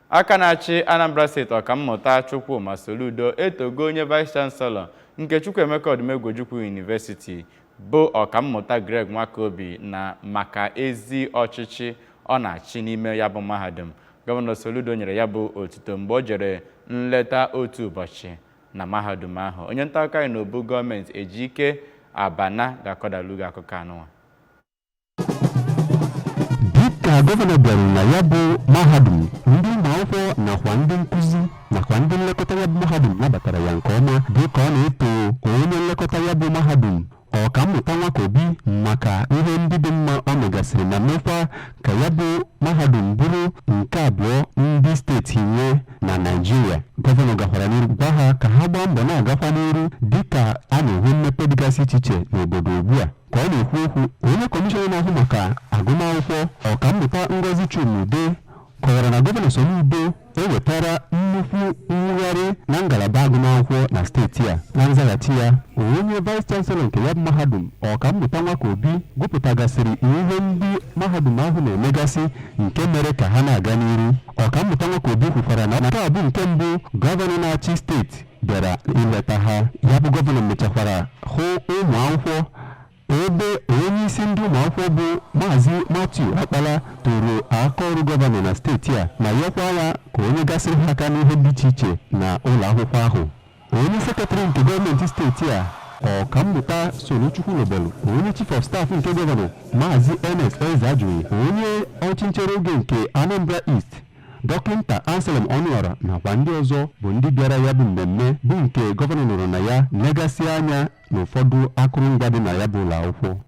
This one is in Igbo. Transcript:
Aka na-achị Anambra Steeti, Ọkammụta Chukwuma Soludo, etogo onye Vice Chancellor nke Chukwuemeka Odumegwu Ojukwu University, bụ Ọkammụta Greg Nwakobi, na maka ezi ọchịchị ọ na-achị n'ime ya bụ mahadum. Gọvanọ Soludo nyere ya bụ otuto mgbe o jere nleta otu ụbọchị na mahadum ahụ. Onye nta akụkọ anyị n'obu gọọmenti, Ejike Abana, ga-akọdalu gị akụkọ anụnwa. Dịka gọvanọ bịara na ya bụ mahadum, ndị ụmụ akwụkwọ nakwa ndị nkụzi nakwa ndị nlekọta ya bụ mahadum nabatara ya nke ọma. Dịka ọ na-eto onye nlekọta ya bụ mahadum, Ọkammụta Nwakobi, maka ihe ndị dị mma ọ megasịrị ma mekwa ka ya bụ mahadum bụrụ nke abụọ ndị steeti nwee na Naịjirịa, gọvanọ gakwara n'iru gwa ha ka ha gbaa mbọ na-agakwa n'iru dịka a na-enwe mmepe dịgasị iche iche n'obodo ugbu a. Ka ọ na-ekwu okwu, onye kọmishọna na-ahụ maka agụmakwụkwọ, Ọkammụta Ngozi Chuma-Udeh, kọwara na Gọvanọ Soludo ewetara nnukwu mwugharị na ngalaba agụmakwụkwọ na steeti a. Na nzaghachi ya, onye Vice Chancellor nke ya bụ mahadum, Ọkammụta Nwakobi, gụpụtagasịrị ihe ndị mahadum ahụ na-emegasị nke mere ka ha na-aga n'iru. Ọkammụta Nwakobi kwukwara na nke a bụ nke mbụ gọvanọ na-achị steeti bịara ileta ha. Ya bụ gọvanọ mechakwara hụ ụmụ akwụkwọ, ebe onye isi ndị ụmụ akwụkwọ, bụ Maazị Matthew Akpala, toro akaọrụ gọvanọ na steeti a ma yọkwa ya ka onye gasịrị ha aka n'ihe dị iche iche na ụlọ akwụkwọ ahụ. Onye sekretarị nke gọọmenti steeti a, Ọkammụta Solochukwu Nwebelu, onye chief of staff nke gọvanọ, Maazị Ernest Ezeajughi, onye ọchịnchere oge nke Anambra East, Dọkịnta Anselm Ọnụọra, nakwa ndị ọzọ bụ ndị bịara ya bụ mmemme, bụ nke gọvanọ nọrọ na ya legasị anya n'ụfọdụ akụrụngwa dị na ya bụ ụlọ akwụkwọ.